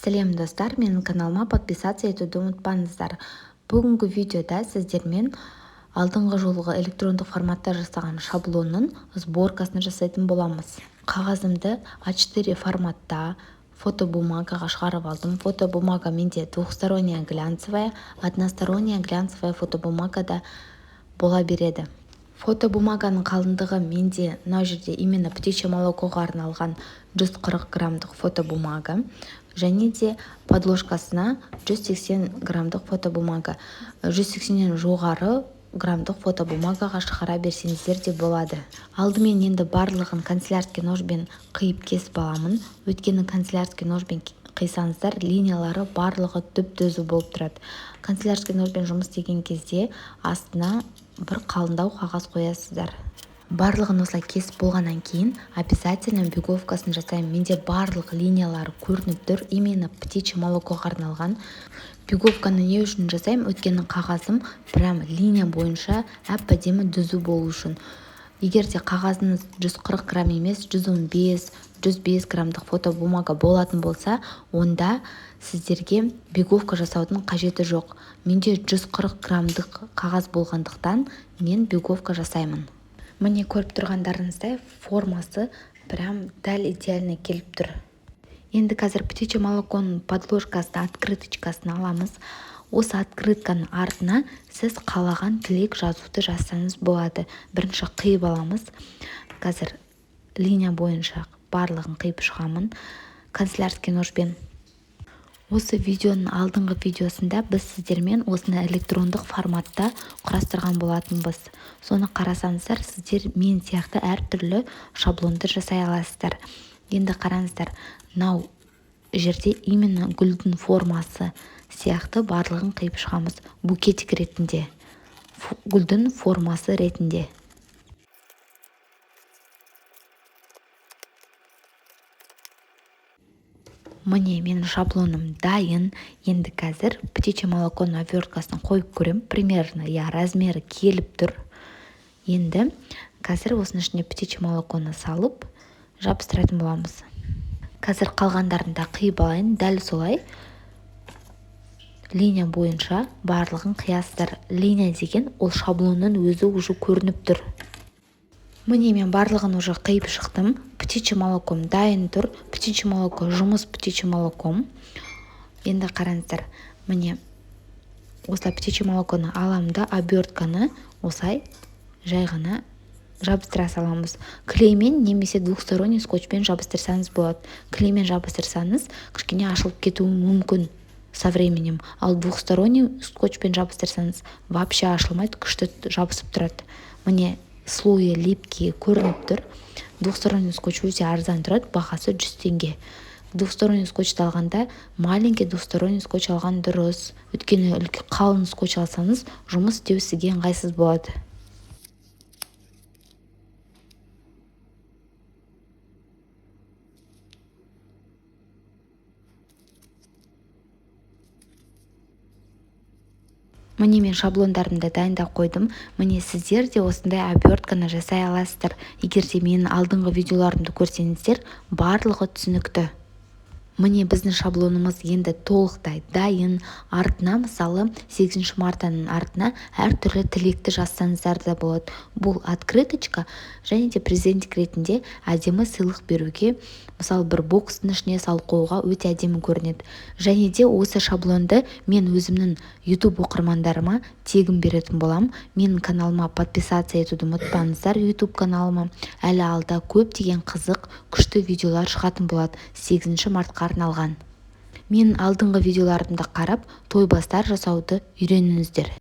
Сәлем, достар! Менің каналыма подписаться етуді ұмытпаңыздар. Бүгінгі видеода сіздермен алдыңғы жолғы электрондық форматта жасаған шаблонның сборкасын жасайтын боламыз. Қағазымды А4 форматта фотобумагаға шығарып алдым. Фотобумага менде двухсторонняя глянцевая, односторонняя глянцевая фотобумага да бола береді. Фотобумаганың қалыңдығы менде мынау жерде именно птичье молокоға арналған 140 граммдық фотобумага және де подложкасына 180 граммдық фотобумага. 180-нен жоғары граммдық фотобумагаға шығара берсеңіздер де болады. Алдымен енді барлығын канцелярский ножбен қиып, кесіп аламын, өйткені канцелярский ножбен қисаңыздар, линиялары барлығы түп түзу болып тұрады. Канцелярский ножбен жұмыс істеген кезде астына бір қалыңдау қағаз қоясыздар. Барлығын осылай кесіп болғаннан кейін обязательно биговкасын жасаймын. Менде барлық линиялары көрініп тұр, именно птичье молокоға арналған. Биговканы не үшін жасаймын? Өйткені қағазым прям линия бойынша әп әдемі түзу болу үшін. Егер де қағазыңыз 140 грамм емес, 115, 105 граммдық фотобумага болатын болса, онда сіздерге биговка жасаудың қажеті жоқ. Менде 140 граммдық қағаз болғандықтан, мен биговка жасаймын. Міне, көріп тұрғандарыңыздай, формасы прям дәл идеально келіп тұр. Енді қазір птичье молоконың подложкасын, открыточкасын аламыз. Осы открытканың артына сіз қалаған тілек жазуды жазсаңыз болады. Бірінші қиып аламыз. Қазір линия бойынша барлығын қиып шығамын канцелярский ножбен. Осы видеоның алдыңғы видеосында біз сіздермен осыны электрондық форматта құрастырған болатынбыз. Соны қарасаңыздар, сіздер мен сияқты әртүрлі шаблонды жасай аласыздар. Енді қараңыздар, мынау жерде именно гүлдің формасы сияқты барлығын қиып шығамыз, букетик ретінде, гүлдің формасы ретінде. Міне, менің шаблоным дайын. Енді қазір птичье молоконың оберткасын қойып көремін. Примерно, иә, размері келіп тұр. Енді қазір осының ішіне птичье молоконы салып жабыстыратын боламыз. Қазір қалғандарын да қиып алайын. Дәл солай линия бойынша барлығын қиясыздар. Линия деген ол шаблонның өзі уже көрініп тұр. Міне, мен барлығын уже қиып шықтым. Птичье молоком дайын тұр. Птичье молоко, жұмыс птичье молоком. Енді қараңыздар, міне, осылай птичье молоконы аламын да, обертканы осылай жай ғана жабыстыра саламыз. Клеймен немесе двухсторонний скотчпен жабыстырсаңыз болады. Клеймен жабыстырсаңыз, кішкене ашылып кетуі мүмкін со временем, ал двухсторонний скотчпен жабыстырсаңыз, вообще ашылмайды, күшті жабысып тұрады. Міне, слойы липкий көрініп тұр. Двухсторонний скотч өте арзан тұрады, бағасы 100 теңге. Двухсторонний скотчты алғанда маленький двухсторонний скотч алған дұрыс, өйткені қалың скотч алсаңыз, жұмыс істеу сізге ыңғайсыз болады. Міне, мен шаблондарымды дайындап қойдым. Міне, сіздер де осындай обертканы жасай аласыздар. Егер де менің алдыңғы видеоларымды көрсеңіздер, барлығы түсінікті. Міне, біздің шаблонымыз енді толықтай дайын. Артына, мысалы, 8 мартаның артына әртүрлі тілекті жазсаңыздар да болады. Бұл открыточка және де презентик ретінде әдемі сыйлық беруге, мысалы, бір бокстың ішіне салып қоюға өте әдемі көрінеді. Және де осы шаблонды мен өзімнің YouTube оқырмандарыма тегін беретін боламын. Менің каналыма подписаться етуді ұмытпаңыздар, YouTube каналыма. Әлі алда көптеген қызық, күшті видеолар шығатын болады 8 мартқа арналған. Менің алдыңғы видеоларымды қарап, тойбастар жасауды үйреніңіздер.